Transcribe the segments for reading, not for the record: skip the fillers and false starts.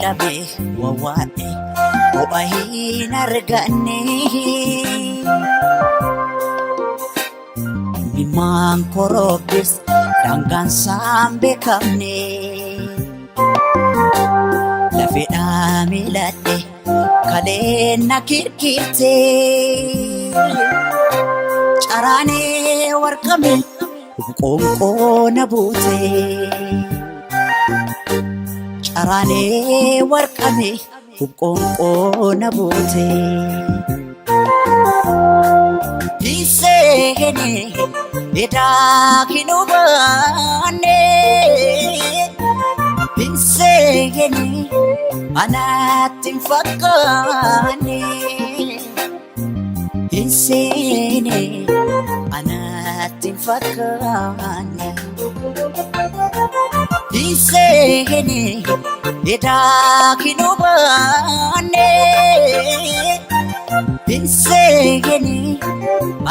Dadhabee wawwaadhe ho'a hin arganne. Imimmaan korobbis daangaan isaan beekamne. Lafeedhaa miiladhe kaleen na kirkirte. Caraanee warqame qoonqoo na buute. Caraanee warqame qoonqoo na buute. Hinseene edaa hin hubanne. Hinseene anatti hin fakkaanne. Hinseene anatti hin fakkaanne. Hinseene edaa hin hubanne. Hinseene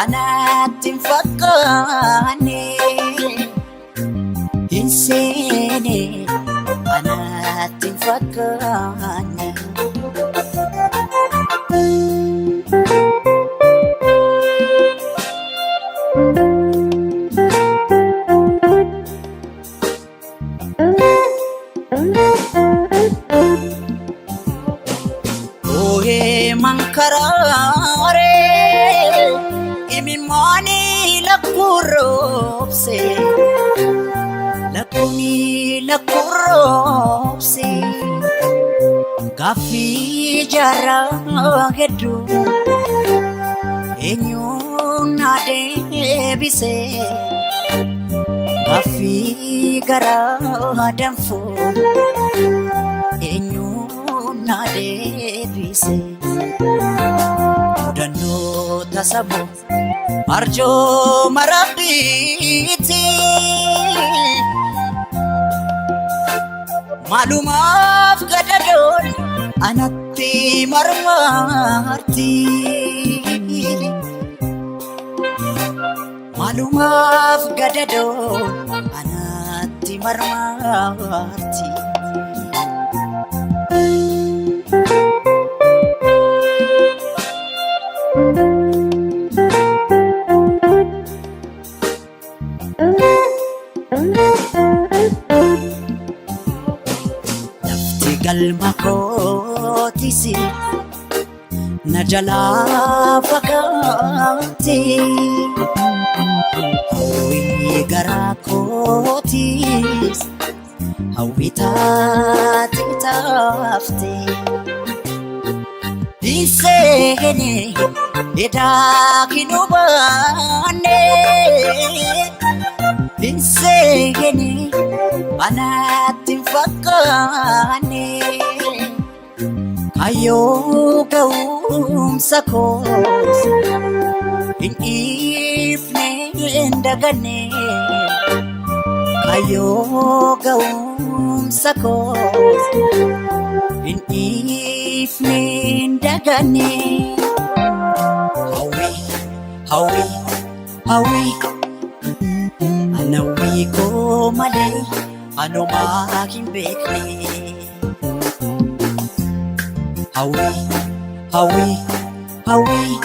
anatti hin fakkaanne. Hinseene anatti hin fakkaanne. Oohee mankaraaree imimmaanii lakkuroobse lakkuunii lakkuroobse gaaffii jaarraa hedduu eenyuun na deebise gaaffii garaa danfuu eenyuun na deebise mudannoo tasamoo arjooma rabbiiti. Maalumaaf gadadoon anatti marmarti. Maalumaaf gadadoon anatti marmarti. Lafti galma kootis na jalaa fagaate. Hawwii garaa kootis hawwii taate taafte. Hinseene edaa hin hubanne. Hinseene anatti hin fakkaanne. Kaayyoo ga'umsa koos hin dhiifne hin daganne. Kaayyoo ga'umsa koos hin dhiifne hin daganne. Hawwii hawwii hawwii ana hawwii koo malee anumaa hin beekne. Hawwii hawwii hawwii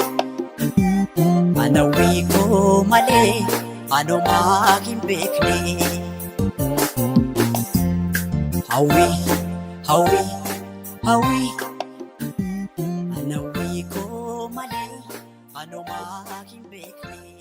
ana hawwii koo malee anumaa hin beekne. Hawwii hawwii hawwii ana hawwii koo malee anumaa hin beekne.